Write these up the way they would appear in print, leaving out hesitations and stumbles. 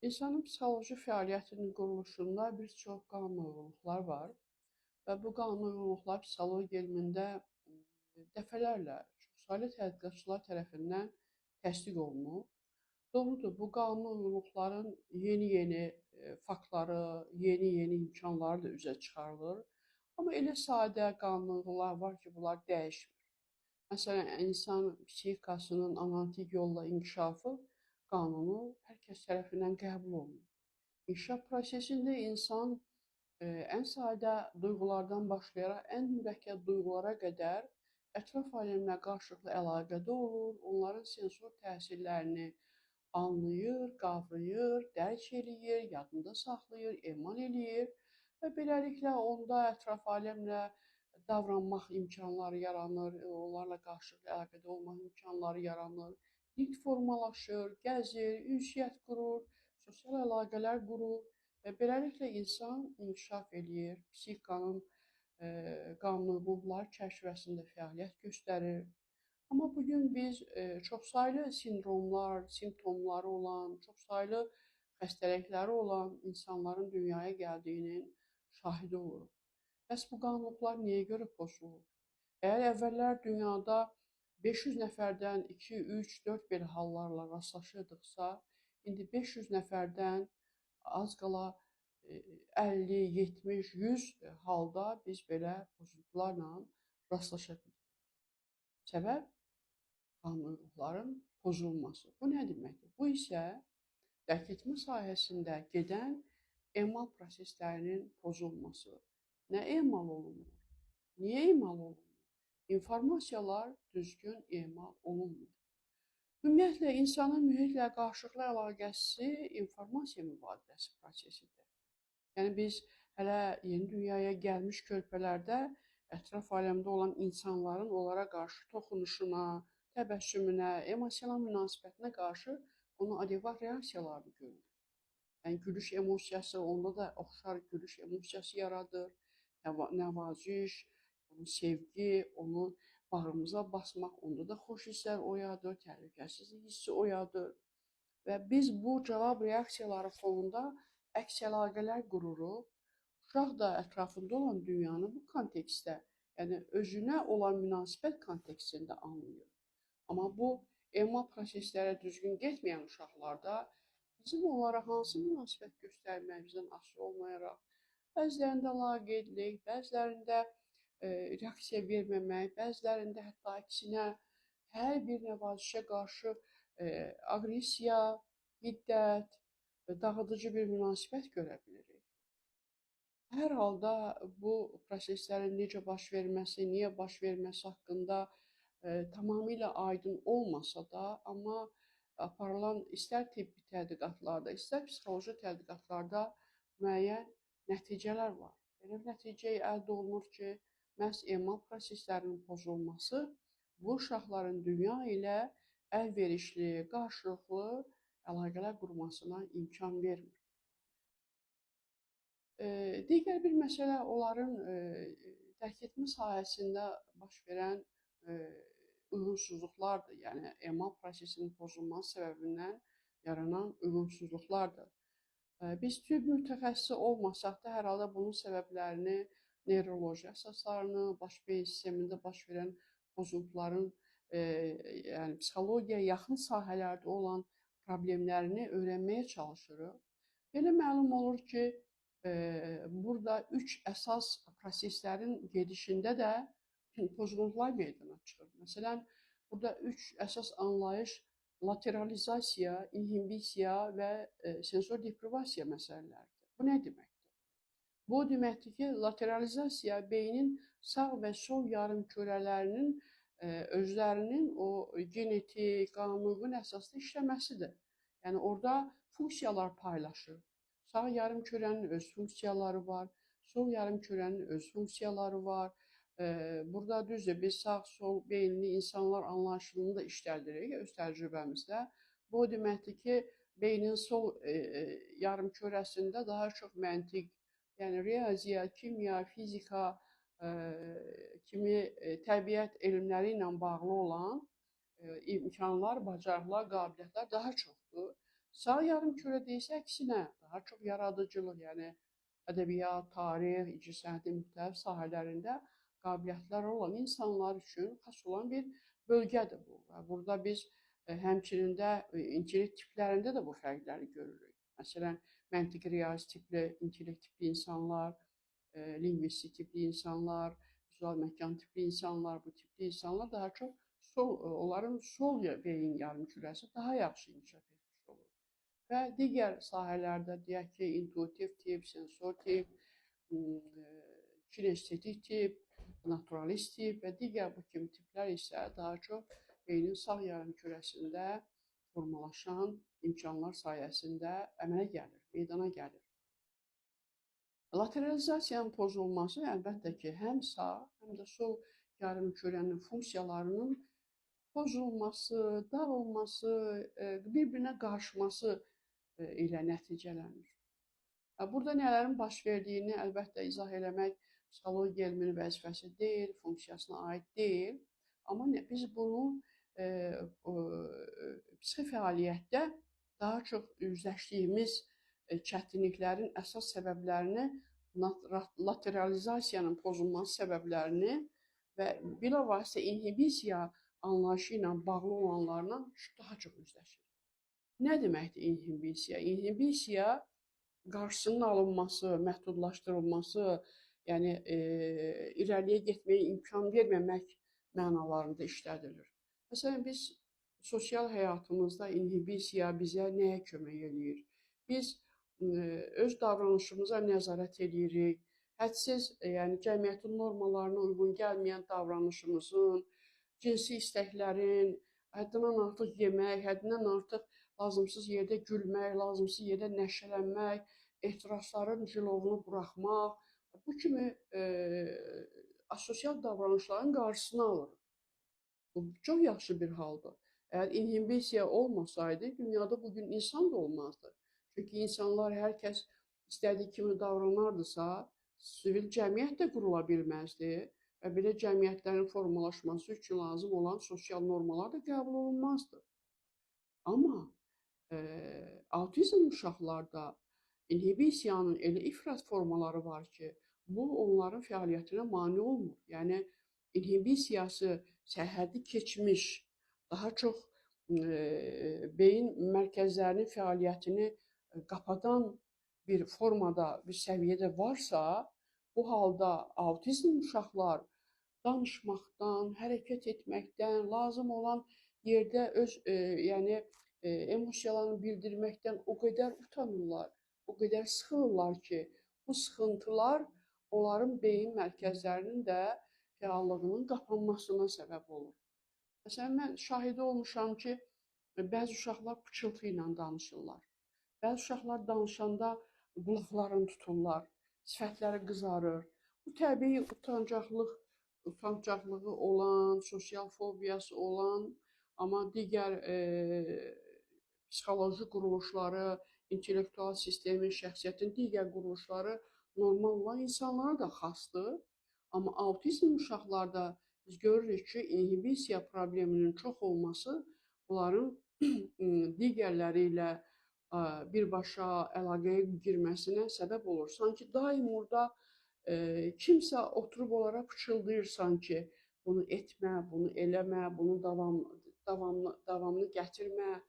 İnsanın psixoloji fəaliyyətinin quruluşunda bir çox qanunuyğunluqlar var və bu qanunuyğunluqlar psixologiya elmində dəfələrlə çoxsaylı tədqiqatçılar tərəfindən təsdiq olunub. Doğrudur, bu qanunuyğunluqların yeni-yeni faktları, yeni-yeni imkanları da üzə çıxarılır. Amma elə sadə qanunuyğunluqlar var ki, bunlar dəyişmir. Məsələn, insan psixikasının analitik yolla inkişafı qanunu hər kəs tərəfindən qəbul olunur. İnkişaf prosesində insan ən sadə duyğulardan başlayaraq ən mürəkkəb duyğulara qədər ətraf aləmlə qarşılıqlı əlaqədə olur, onların sensor təsirlərini anlayır, qavrayır, dərk eləyir, yadında saxlayır, emal eləyir və beləliklə onda ətraf aləmlə davranmaq imkanları yaranır, onlarla qarşılıqlı əlaqədə olmaq imkanları yaranır, nitq formalaşır, gəzir, ünsiyyət qurur, sosial əlaqələr qurur və beləliklə insan inkişaf eləyir, psixikanın qanunuyğunluqları çərçivəsində fəaliyyət göstərir. Amma bugün biz çoxsaylı sindromlar, simptomları olan, çoxsaylı xəstəlikləri olan insanların dünyaya gəldiyinin şahidi oluruq. Bəs bu qanunlar niyə görə pozulur? Əgər əvvəllər dünyada 500 nəfərdən 2, 3, 4 belə hallarla rastlaşırdıqsa, indi 500 nəfərdən az qala 50, 70, 100 halda biz belə pozuntularla rastlaşa bilirik. Səbəb qanunların pozulması. Bu nə deməkdir? Bu isə dərk etmə sahəsində gedən emal proseslərinin pozulması. Nə emal olunmur? Niyə emal olunmur? İnformasiyalar düzgün emal olunmur. Ümumiyyətlə, insanın mühitlə qarşılıqlı əlaqəsi informasiya mübadiləsi prosesidir. Yəni, biz hələ yeni dünyaya gəlmiş körpələrdə ətraf aləmdə olan insanların onlara qarşı toxunuşuna, təbəssümünə, emosional münasibətinə qarşı onun adekvat reaksiyalarını görürük. Yəni, gülüş emosiyası onda da oxşar gülüş emosiyası yaradır, nəvaziş, onu sevgi, onu bağrımıza basmaq, onda da xoş hisslər oyadır, təhlükəsizlik hissi oyadır. Və biz bu cavab reaksiyaları fonunda əks əlaqələr qururuq. Uşaq da ətrafında olan dünyanı bu kontekstdə, yəni özünə olan münasibət kontekstində anlayır. Amma bu emal prosesləri düzgün getməyən uşaqlarda bizim onlara hansı münasibət göstərməyimizdən asılı olmayaraq, bəzilərində laqeydlik, bəzilərində reaksiya verməmək, bəzilərində hətta əksinə hər bir nəvazişə qarşı aqressiya, hiddət, dağıdıcı bir münasibət görə bilirik. Hər halda bu proseslərin necə baş verməsi, niyə baş verməsi haqqında tamamilə aydın olmasa da, amma aparılan istər tibbi tədqiqatlarda, istər psixoloji tədqiqatlarda müəyyən nəticələr var. Elə bir nəticə əldə olunur ki, məhz emal proseslərinin pozulması bu uşaqların dünya ilə əlverişli, qarşılıqlı əlaqələr qurmasına imkan vermir. Digər bir məsələ onların dərk etmə sahəsində baş verən uyğunsuzluqlardır. Yəni, emal prosesinin pozulması səbəbindən yaranan uyğunsuzluqlardır. Biz tibb mütəxəssisi olmasaq da, hər halda bunun səbəblərini, nevroloji əsaslarını, baş beyin sistemində baş verən pozuntuların, yəni psixologiyaya yaxın sahələrdə olan problemlərini öyrənməyə çalışırıq. Belə məlum olur ki, burada üç əsas proseslərin gedişində də pozğunluqlar meydana çıxır. Məsələn, burada üç əsas anlayış lateralizasiya, inhibisiya və sensor deprivasiya məsələləridir. Bu nə deməkdir? Bu o deməkdir ki, lateralizasiya beynin sağ və sol yarımkürələrinin özlərinin o genetik, qanunuyğun əsasda işləməsidir. Yəni, orada funksiyalar paylaşır. Sağ yarımkürənin öz funksiyaları var, sol yarımkürənin öz funksiyaları var. Burada düzdür, biz sağ-sol beyinli insanlar anlayışını da işlədirik öz təcrübəmizdə. Bu o deməkdir ki, beynin sol yarımkürəsində daha çox məntiq, yəni riyaziyyat, kimya, fizika kimi təbiət elmləri ilə bağlı olan imkanlar, bacarıqlar, qabiliyyətlər daha çoxdur. Sağ yarımkürədə isə əksinə daha çox yaradıcılıq, yəni ədəbiyyat, tarix, incəsənətin müxtəlif sahələrində qabiliyyətləri olan insanlar üçün xas olan bir bölgədir bu. Və burada biz həmçinin də intellekt tiplərində də bu fərqləri görürük. Məsələn, məntiqi riyazi tipli, intellekt tipli insanlar, lingvistik tipli insanlar, vizual məkan tipli insanlar, bu tipli insanlar daha çox sol, onların sol beyin yarımkürəsi daha yaxşı inkişaf etmiş olur. Və digər sahələrdə deyək ki, intuitiv tip, sensor tip, kinestetik tip, naturalist tip və digər bu kimi tiplər isə daha çox beynin sağ yarımkürəsində formalaşan imkanlar sayəsində əmələ gəlir, meydana gəlir. Lateralizasiyanın pozulması əlbəttə ki, həm sağ, həm də sol yarımkürənin funksiyalarının pozulması, dağılması, bir-birinə qarışması ilə nəticələnir. Burada nələrin baş verdiyini əlbəttə izah eləmək psixologiya elminin vəzifəsi deyil, funksiyasına aid deyil. Amma biz bunu psixi fəaliyyətdə daha çox üzləşdiyimiz çətinliklərin əsas səbəblərini, lateralizasiyanın pozulması səbəblərini və bilavasitə inhibisiya anlayışı ilə bağlı olanlarla daha çox üzləşirik. Nə deməkdir inhibisiya? İnhibisiya qarşısının alınması, məhdudlaşdırılması, yəni irəliyə getməyə imkan verməmək mənalarında işlədilir. Məsələn, biz sosial həyatımızda inhibisiya bizə nəyə kömək eləyir? Biz öz davranışımıza nəzarət eləyirik. Hədsiz, yəni cəmiyyətin normalarına uyğun gəlməyən davranışımızın, cinsi istəklərin, həddindən artıq yemək, həddindən artıq lazımsız yerdə gülmək, lazımsız yerdə nəşələnmək, ehtirasların cilovunu buraxmaq, bu kimi asosial davranışların qarşısını alır. Bu çox yaxşı bir haldır. Əgər inhibisiya olmasaydı, dünyada bugün insan da olmazdı. Çünki insanlar, hər kəs istədiyi kimi davranardısa, sivil cəmiyyət də qurula bilməzdi və belə cəmiyyətlərin formalaşması üçün lazım olan sosial normalar da qəbul olunmazdı. Amma autizm uşaqlarda inhibisiyanın elə ifrat formaları var ki, bu onların fəaliyyətinə mane olmur. Yəni inhibisiyası sərhədi keçmiş, daha çox beyin mərkəzlərinin fəaliyyətini qapadan bir formada, bir səviyyədə varsa, bu halda autizm uşaqlar danışmaqdan, hərəkət etməkdən, lazım olan yerdə öz yəni emosiyalarını bildirməkdən o qədər utanırlar, o qədər sıxılırlar ki, bu sıxıntılar onların beyin mərkəzlərinin də fəallığının qapanmasına səbəb olur. Məsələn, mən şahidi olmuşam ki, bəzi uşaqlar pıçıltı ilə danışırlar. Bəzi uşaqlar danışanda qulaqlarını tuturlar, sifətləri qızarır. Bu təbii utancaqlığı olan, sosial fobiyası olan, amma digər psixoloji quruluşları, intellektual sistemin, şəxsiyyətin digər quruluşları normal olan insanlara da xasdır. Amma autizm uşaqlarda biz görürük ki, inhibisiya probleminin çox olması onların digərləri ilə birbaşa əlaqəyə girməsinə səbəb olur. Sanki daim orada kimsə oturub onlara pıçıldayır sanki, bunu etmə, bunu eləmə, bunu davamını gətirmə,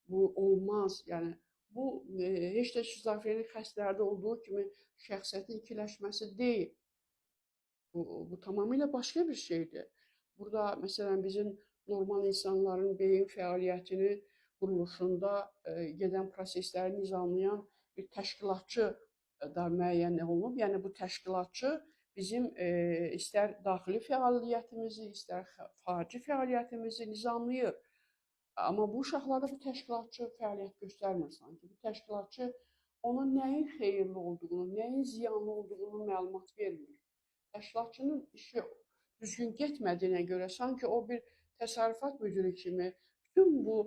bu olmaz. Yəni bu heç də şizofrenik xəstələrdə olduğu kimi şəxsiyyətin ikiləşməsi deyil. Bu tamamilə başqa bir şeydir. Burada məsələn bizim normal insanların beyin fəaliyyətini quruluşunda gedən prosesləri nizamlayan bir təşkilatçı da müəyyən olunub. Yəni bu təşkilatçı bizim istər daxili fəaliyyətimizi, istər xarici fəaliyyətimizi nizamlayır. Amma bu uşaqlarda bu təşkilatçı fəaliyyət göstərmir sanki. Bu təşkilatçı ona nəyin xeyirli olduğunu, nəyin ziyanlı olduğunu məlumat vermir. Təşkilatçının işi düzgün getmədiyinə görə sanki o bir təsərrüfat müdiri kimi bütün bu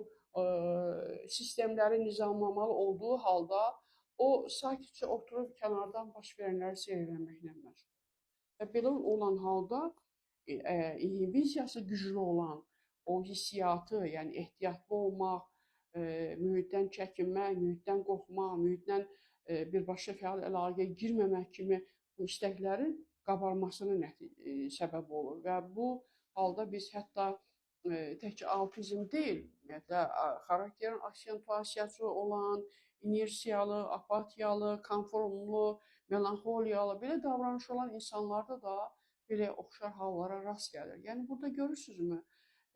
sistemləri nizamlamalı olduğu halda o sakitcə oturub kənardan baş verənləri seyr eləməklə məşğul. Və belə olan halda inhibisiyası güclü olan o hissiyatı, yəni ehtiyatlı olmaq, mühitdən çəkinmək, mühitdən qorxmaq, mühitdən birbaşa fəal əlaqəyə girməmək kimi bu istəklərin qabarmasına səbəb olur. Və bu halda biz hətta təkcə autizm deyil, ümumiyyətlə, xarakterin aksentuasiyası olan, inersiyalı, apatiyalı, konformlu, melanxoliyalı, belə davranış olan insanlarda da belə oxşar hallara rast gəlir. Yəni, burada görürsünüzmü?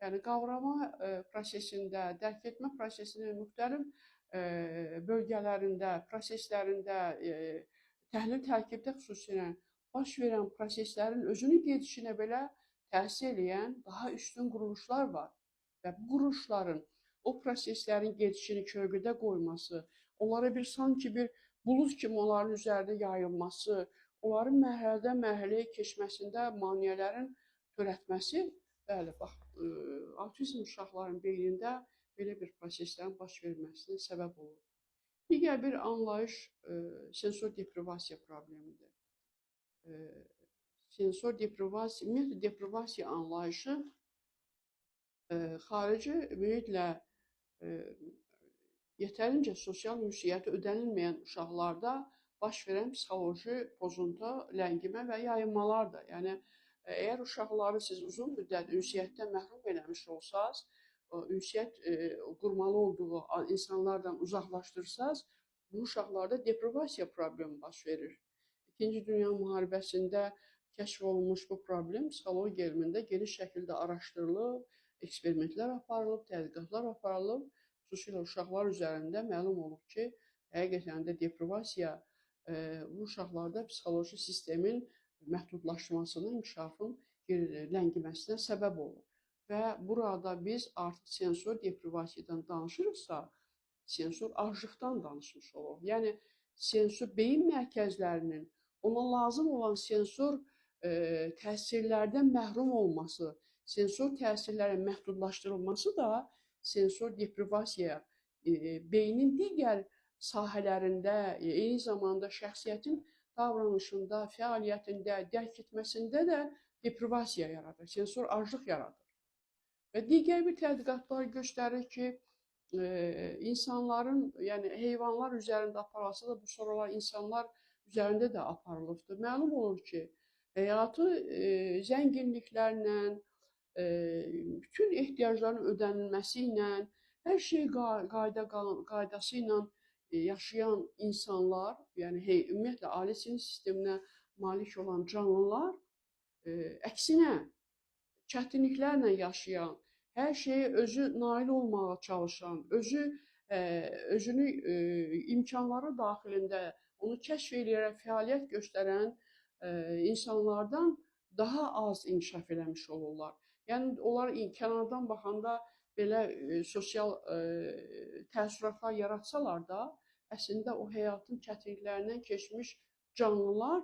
Yəni, qavrama prosesində, dərk etmə prosesinin müxtəlif bölgələrində, proseslərində, təhlil tərkibdə xüsusilə baş verən proseslərin özünün gedişinə belə təsir eləyən daha üstün quruluşlar var. Və bu quruluşların o proseslərin gedişini kölgədə qoyması, onlara bir sanki bir bulud kimi onların üzərində yayılması, onların mərhələdən mərhələyə keçməsində maneələrin törətməsi, bəli, bax, autizm uşaqların beynində belə bir proseslərin baş verməsinə səbəb olur. Digər bir anlayış sensor deprivasiya problemidir. Sensor deprivasiya, ümumiyyətlə deprivasiya anlayışı xarici mühitlə yetərincə sosial ünsiyyəti ödənilməyən uşaqlarda baş verən psixoloji pozuntu, ləngimə və yayınmalardır. Yəni, əgər uşaqları siz uzun müddət ünsiyyətdən məhrum eləmiş olsaz, ünsiyyət qurmalı olduğu insanlardan uzaqlaşdırsaz, bu uşaqlarda deprivasiya problemi baş verir. İkinci Dünya müharibəsində kəşf olunmuş bu problem psixologiya elmində geniş şəkildə araşdırılıb, eksperimentlər aparılıb, tədqiqatlar aparılıb. Xüsusilə uşaqlar üzərində məlum olub ki, həqiqətən də deprivasiya bu uşaqlarda psixoloji sistemin məhdudlaşmasının, inkişafın ləngiməsinə səbəb olur. Və burada biz artıq sensor deprivasiyadan danışırıqsa, sensor aclıqdan danışmış oluruq. Yəni, sensor beyin mərkəzlərinin ona lazım olan sensor təsirlərdən məhrum olması, sensor təsirlərin məhdudlaşdırılması da sensor deprivasiya, beynin digər sahələrində, eyni zamanda şəxsiyyətin davranışında, fəaliyyətində, dərk etməsində də deprivasiya yaradır, sensor aclıq yaradır. Və digər bir tədqiqatlar göstərir ki, insanların, yəni heyvanlar üzərində aparılsa da bu sonralar insanlar üzərində də aparılıbdır. Məlum olur ki, həyatı zənginliklərlə, bütün ehtiyacların ödənilməsi ilə, hər şey qaydası ilə yaşayan insanlar, yəni ümumiyyətlə ailə sinif sisteminə malik olan canlılar, əksinə çətinliklərlə yaşayan, hər şeyə özü nail olmağa çalışan, özünü imkanları daxilində onu kəşf eləyərək fəaliyyət göstərən insanlardan daha az inkişaf eləmiş olurlar. Yəni, onlar kənardan baxanda belə sosial təəssüratlar yaratsalar da, əslində o həyatın çətinliklərindən keçmiş canlılar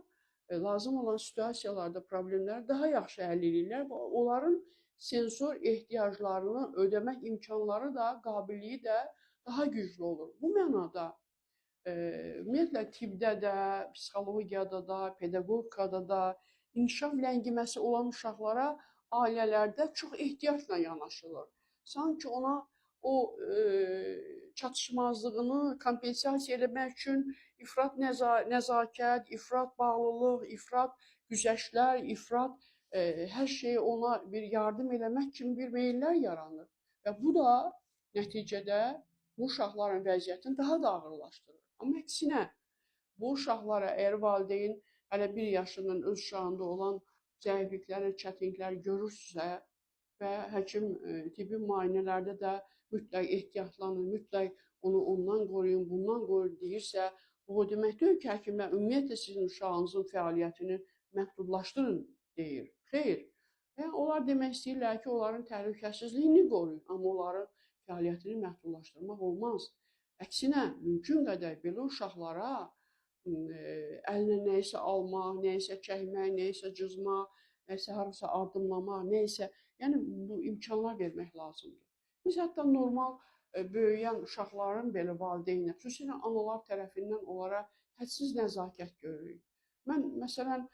lazım olan situasiyalarda problemləri daha yaxşı həll edirlər və onların sensor ehtiyaclarını ödəmək imkanları da, qabiliyyəti də daha güclü olur. Bu mənada ümumiyyətlə tibbdə də, psixologiyada da, pedaqogikada da inkişaf ləngiməsi olan uşaqlara ailələrdə çox ehtiyatla yanaşılır. Sanki ona o çatışmazlığını kompensasiya eləmək üçün ifrat nəzakət, ifrat bağlılıq, ifrat güzəştlər, ifrat hər şeyi ona bir yardım eləmək kimi bir meyillər yaranır. Və bu da nəticədə bu uşaqların vəziyyətini daha da ağırlaşdırır. Amma əksinə, bu uşaqlara əgər valideyn hələ bir yaşından öz uşağında olan zəiflikləri, çətinlikləri görürsünüzsə və həkim tibbi müayinələrdə də mütləq ehtiyatlanın, mütləq onu ondan qoruyun, bundan qoruyun deyirsə, bu o demək deyil ki, həkimlər ümumiyyətlə sizin uşağınızın fəaliyyətini məhdudlaşdırın deyir. Xeyr. Yəni, onlar demək istəyirlər ki, onların təhlükəsizliyini qoruyun, amma onların fəaliyyətini məhdudlaşdırmaq olmaz. Əksinə, mümkün qədər belə uşaqlara əlinə nəyisə almaq, nəyisə çəkmək, nəyisə cızmaq, nəyisə harasa addımlamaq, nəyisə, yəni bu imkanlar vermək lazımdır. Biz hətta normal böyüyən uşaqların belə valideynlər, xüsusilə analar tərəfindən onlara hədsiz nəzakət görürük. Mən, məsələn,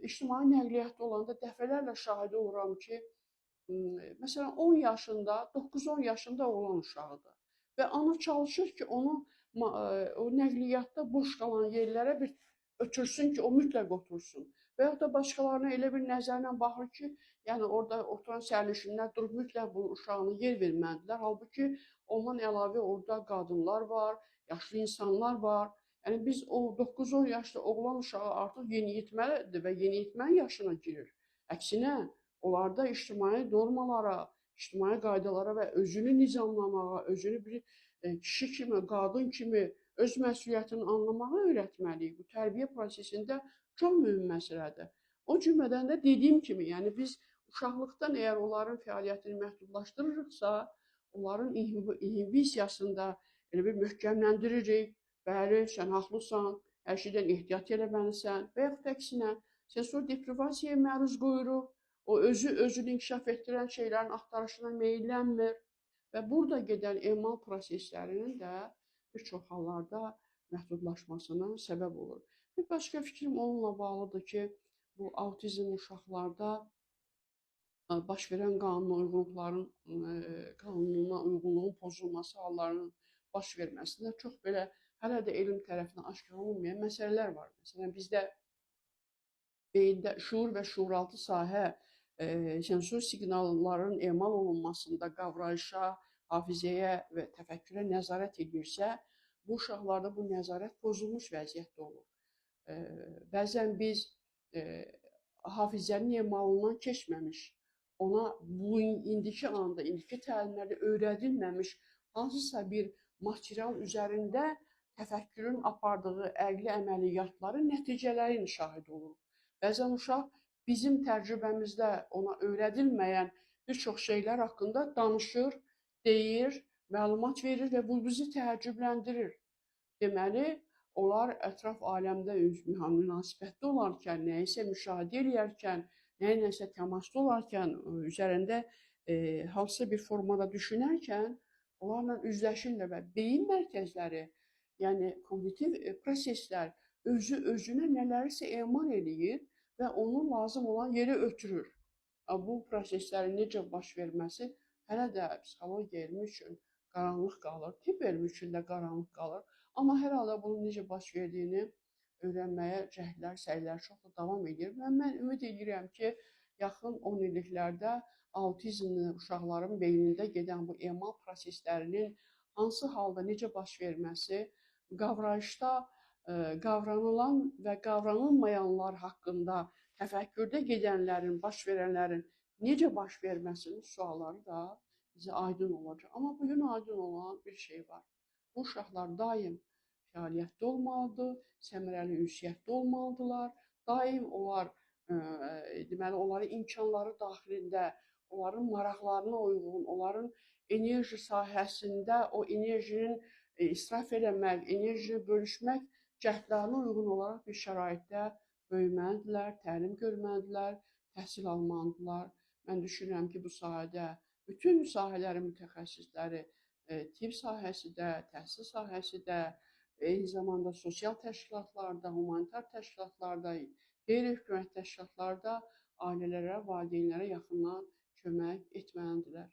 ictimai nəqliyyatda olanda dəfələrlə şahidi oluram ki, Məsələn, 10 yaşında, 9-10 yaşında oğlan uşağıdır və ana çalışır ki, onu o nəqliyyatda boş qalan yerlərə bir ötürsün ki, o mütləq otursun. Və yaxud da başqalarına elə bir nəzərlə baxır ki, yəni orada oturan sərnişinlər durub mütləq bu uşağını yer verməlidirlər. Halbuki ondan əlavə orada qadınlar var, yaşlı insanlar var. Yəni biz o 9-10 yaşlı oğlan uşağı artıq yeniyetməlidir və yeniyetmənin yaşına girir. Əksinə, onlarda ictimai normalara, ictimai qaydalara və özünü nizamlamağa, özünü bir kişi kimi, qadın kimi öz məsuliyyətini anlamağa öyrətməliyik. Bu tərbiyə prosesində çox mühüm məsələdir. O cümlədən də dediyim kimi, yəni biz uşaqlıqdan əgər onların fəaliyyətini məhdudlaşdırırıqsa, onların inhibisiyasında elə bir möhkəmləndiririk. Bəli, sən haqlısan, hər şeydən ehtiyat eləməlisən və yaxud əksinə sensor deprivasiyaya məruz qoyuruq. O özü özünü inkişaf etdirən şeylərin axtarışına meyllənmir və burada gedən emal proseslərinin də bir çox hallarda məhdudlaşmasına səbəb olur. Bir başqa fikrim onunla bağlıdır ki, bu autizm uşaqlarda baş verən qanuna uyğunluqların, qanuna uyğunluğun pozulması hallarının baş verməsində çox belə hələ də elm tərəfindən aşkar olunmayan məsələlər var. Məsələn, bizdə beyində şuur və şuuraltı sahə sensor siqnalların emal olunmasında qavrayışa, hafizəyə və təfəkkürə nəzarət edirsə, bu uşaqlarda bu nəzarət pozulmuş vəziyyətdə olur. Bəzən biz hafizənin emalından keçməmiş, ona bu indiki anda, indiki təlimlərdə öyrədilməmiş hansısa bir material üzərində təfəkkürün apardığı əqli əməliyyatların nəticələrinin şahidi oluruq. Bəzən uşaq bizim təcrübəmizdə ona öyrədilməyən bir çox şeylər haqqında danışır, deyir, məlumat verir və bu bizi təəccübləndirir. Deməli, onlar ətraf aləmdə münasibətdə olarkən, nəyisə müşahidə eləyərkən, nəyinləsə təmasda olarkən, üzərində hansısa bir formada düşünərkən onlarla üzləşirlər və beyin mərkəzləri, yəni kognitiv proseslər özü özünə nələrisə emal eləyir və onu lazım olan yerə ötürür. Bu proseslərin necə baş verməsi hələ də psixologiya elmi üçün qaranlıq qalır, tibb elmi üçün də qaranlıq qalır. Amma hər halda bunun necə baş verdiyini öyrənməyə cəhdlər, səylər çox da davam edir. Və mən ümid edirəm ki, yaxın 10 illiklərdə autizmli uşaqların beynində gedən bu emal proseslərinin hansı halda necə baş verməsi, qavrayışda qavranılan və qavranılmayanlar haqqında təfəkkürdə gedənlərin, baş verənlərin necə baş verməsinin sualları da bizə aydın olacaq. Amma bugün aydın olan bir şey var. Bu uşaqlar daim fəaliyyətdə olmalıdır, səmərəli ünsiyyətdə olmalıdırlar. Daim onlar, deməli, onların imkanları daxilində, onların maraqlarına uyğun, onların enerji sahəsində o enerjinin israf eləmək, enerjini bölüşmək cəhdlərinə uyğun olaraq bir şəraitdə böyüməlidirlər, təlim görməlidirlər, təhsil almalıdırlar. Mən düşünürəm ki, bu sahədə bütün sahələrin mütəxəssisləri, tibb sahəsi də, təhsil sahəsi də, eyni zamanda sosial təşkilatlarda, humanitar təşkilatlarda, qeyri-hökumət təşkilatlarda ailələrə, valideynlərə yaxından kömək etməlidirlər.